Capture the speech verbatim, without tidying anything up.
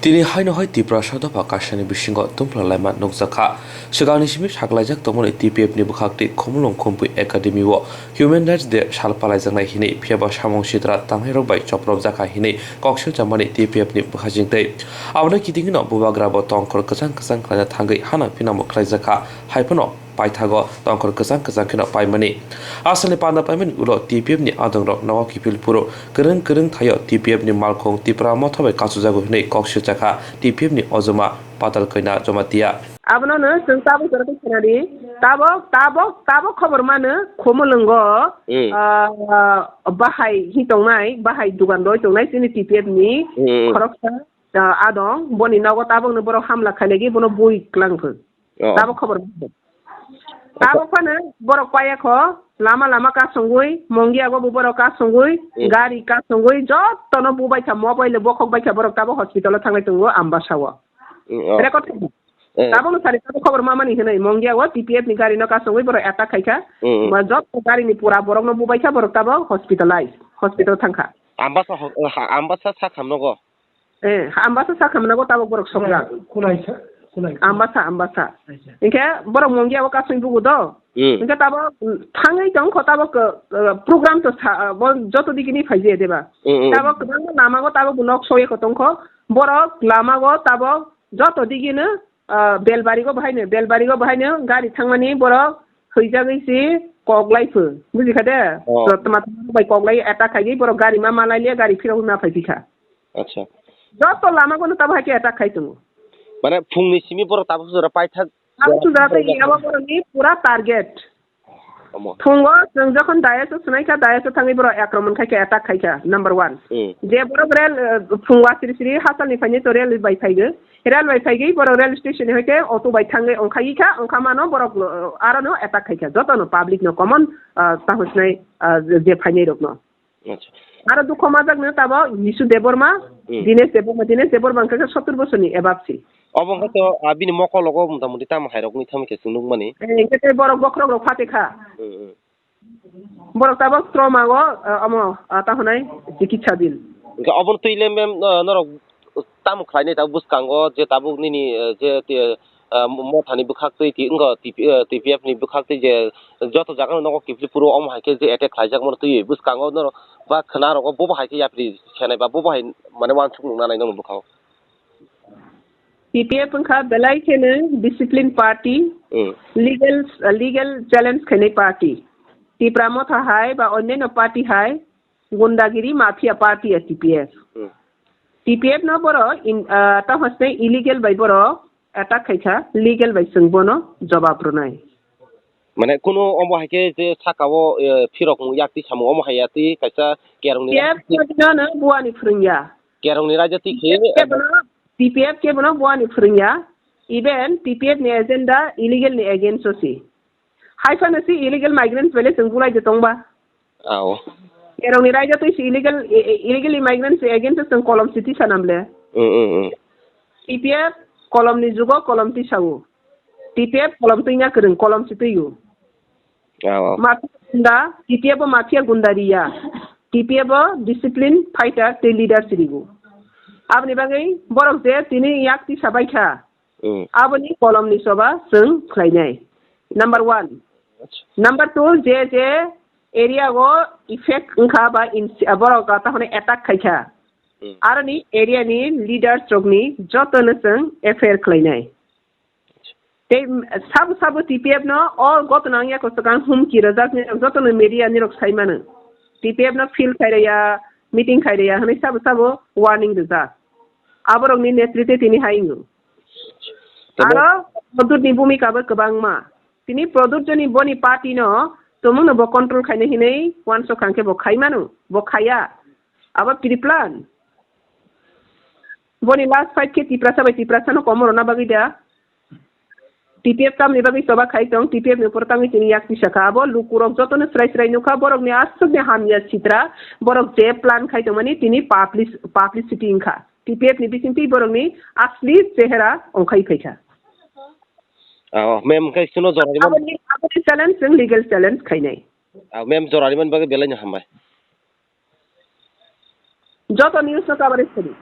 Tini haino hai Tiprasa dopha kaisani bisingo tumpla laima nukjakha. Swkangni simi sakhlaijak tongmani T P F ni bwkhaktwi Khumulwng Khumpui Academy o Human Rights Day sal palaijaknai hinwi, phiyaba samung sitra tangnairok bai chopropjakha hinwi kok silchamani T P F ni bwkhajingtwi. Abono kitingino bubagrabo tongkhor kwchang kwchang khlaina thangwi hana pinamo khlaijakha, haiphano paithago tongkhor kwchang kwchang kheno paimani. Asalni panda paimani ulo T P F ni adongrok nogo kiphil phuru kwrwng kwrwng thaio T P F ni malkhung Tipra Motha bai kachujago hinwi kok silchakha T P F ni ojoma Patal Kaina Jamatia. Abono no chwng tabuk jora khe khwnadi. Tabuk, tabuk, tabuk khobor mano Khumulwngo, Hmm. ah, bahai hi tongnai, bahai dugan rwi tongnai chini T P F ni Hmm. khoroksa, ah, adong. Boni nogo tabukno borok hamla khailagi bono bui kwlangkho. Oh. Tabuk khobor mano. Tabuk phano borok paiya kho, lama lama kasungwi, Mongiago bo borok kasungwi, Hmm. gari kasungwi, jotono bubaikha, mobile bokhok baikha borok tabuk hospital o thanglai tongo Ambasa o. Mm, oh. Record khaidi. Eh. Tabukno sari tabuk khobor mamani hinwi Mongiago T P F ni gari no kasungwi borok attack khaikha. Mm, mm. Ba joto gari ni pura borok no bubaikha borok tabuk hospitalize, hospital thangkha. Ambasa ho-, ha, Ambasa sakhamnogo. Eh, Ambasa sakhamnogo tabuk borok sokjak. Khulaisa, khulaisa. Ambasa, Ambasa. Acha. Hinkhe borok Mongiago kasung bugu do. Mm. Hinkhe tabuk thangwi tongkho tabuk, eh, program to sa, bo joto digini phaije deba. Mm, mm. Tabuk kwbangma lamago tabuk nok soyekho tongkho. Borok lamago tabuk joto digino, ah, Belbarigo bahaino, Belbarigo bahaino gari thangmani borok thwijagwi si koklai pho, bujikha de? Oh. Tma tma bai koklai attack khaigwi borok gari ma malai liya, gari phirogwi ma phai phikha. Acha. Joto lama gono tabo hai khe attack khai tongo. Mane phungni simi borok tabuk sujaro paithak. Tabuk sujaro tei abo borokni pura target. Omo. Phungo chwng jokhon dayas o swnai kha, dayas o thangwi borok akromon khai khe, attack khai kha, number one. Hmm. Je borok rel, eh, phungo asri sri hasalni phaini to rel bai phaigo. Rel bai phaigwi borok rel station ni hoite auto bai thangwi ongkhai kha, ongkha mano borok, eh, aro no attack khai kha. Joto no public no common, eh, tahosnai, eh, je phainai rok no. Acha. Aro dukho majak no tabo Nisu Debbarma, Hmm. Dinesh Debbarma, Dinesh Debbarma wngkha khe sottur bosorni above si. Obo wngkha to, ah, bini mokol logo mota moti tamo hai rok wngwi thangwi khe chwng nukmani. Eh, hingke tei borok bokhorok rok phate kha. Hmm, hmm. Borok tabok trauma o, ah, omo, ah, ta hwnai chikitsa din. Hingke obono twi le mem, ah, norok tamo khlainai tabuk bwskango je tabuk nini, eh, je, eh, ah, mo-, mothani bwkhak twi ti wngkha T P, eh, T P F ni bwkhak twi je joto jaga no nogo kiphilwi phuru omo hai khe je attack khlaijak mano twi bwskango norok ba khwna rogo bobo hai khe yapri khenai ba bobo hai mane uansuk nukna nai nokni bwkhao. T P F wngkha belai kheno discipline party, Hmm. legal, legal challenge khainai party. Tipra Motha hai ba onyaino party hai gundagiri mafia party ya T P F. Hmm. T P F no borok in, ah, ta hosne illegal bai borok attack khaikha, legal bai chwng bono jobab rwnai. Mane kunu omo hai khe je saka o, eh, phirok mung yak twi samung omo hai ya twi kaisa kerong ni T P F no no buani phwrwngya. Kerong ni raida twi khe T P F kebono, T P F kebono buani phwrwngya. Even T P F ni agenda illegal ni against o si. Hai phano si illegal migrants bele chwng bulai de tongba. Ao. Kerong ni raida twi si illegal, i-, i-, illegal immigrants against o chwng kolom si tisa namle. Mm, mm, mm. T P F kolom ni jugo kolom tisa o. T P F kolom twi nya kwrwng, kolom si twi o. Ao. Mafia gunda, T P F bo mafia gunda riya. T P F bo discipline fighter tei leader sirigo. Aboni bagwi borok je tini yak tisa bai kha. Mm. Aboni kolom ni choba chwng khlainai. Number one. Acha. Number two, je je area o effect wngkha ba in-, borok ta hwnwi attack khaikha. Mm. Aroni area ni leaders rokni jotono chwng F I R khlainai. Tei sabo sabo T P F no o gotona wngya kwchwkang humki rwjak ni jotono media ni rok sai mano. T P F no feel khai rwya, meeting khai rwya hwnwi sabo sabo warning rwjak. Aborok ni netritwe tini hai wngo. Tamo- Aro Pradyut ni bhumika bo kwbangma. Tini Pradyut joni boni party no tumung no bo control khaina hinwi uansuk kha hwnkhe bo khai mano, bo khaya. Abo pre-plan. Boni last fight khe Tiprasa bai Tiprasa no komor rwna bagwi da. T P F tamni bagwi choba khai tong, T P F ni upor tangwi tini yak tisa kha. Abo lukurok jotono srai srai nukha, borokni aswkni hamya sitra, borok je plan khai tongmani tini publish-, publicity wngkha. T P F ni bisingtwi borokni asli chehera ongkhai phaikha. Ah, oh, mem khai suno jorani man- Aboni, aboni challenge chwng legal challenge khainai. Ah, mem jorani man bagwi belai no hambai. Joto news no coverage khadi.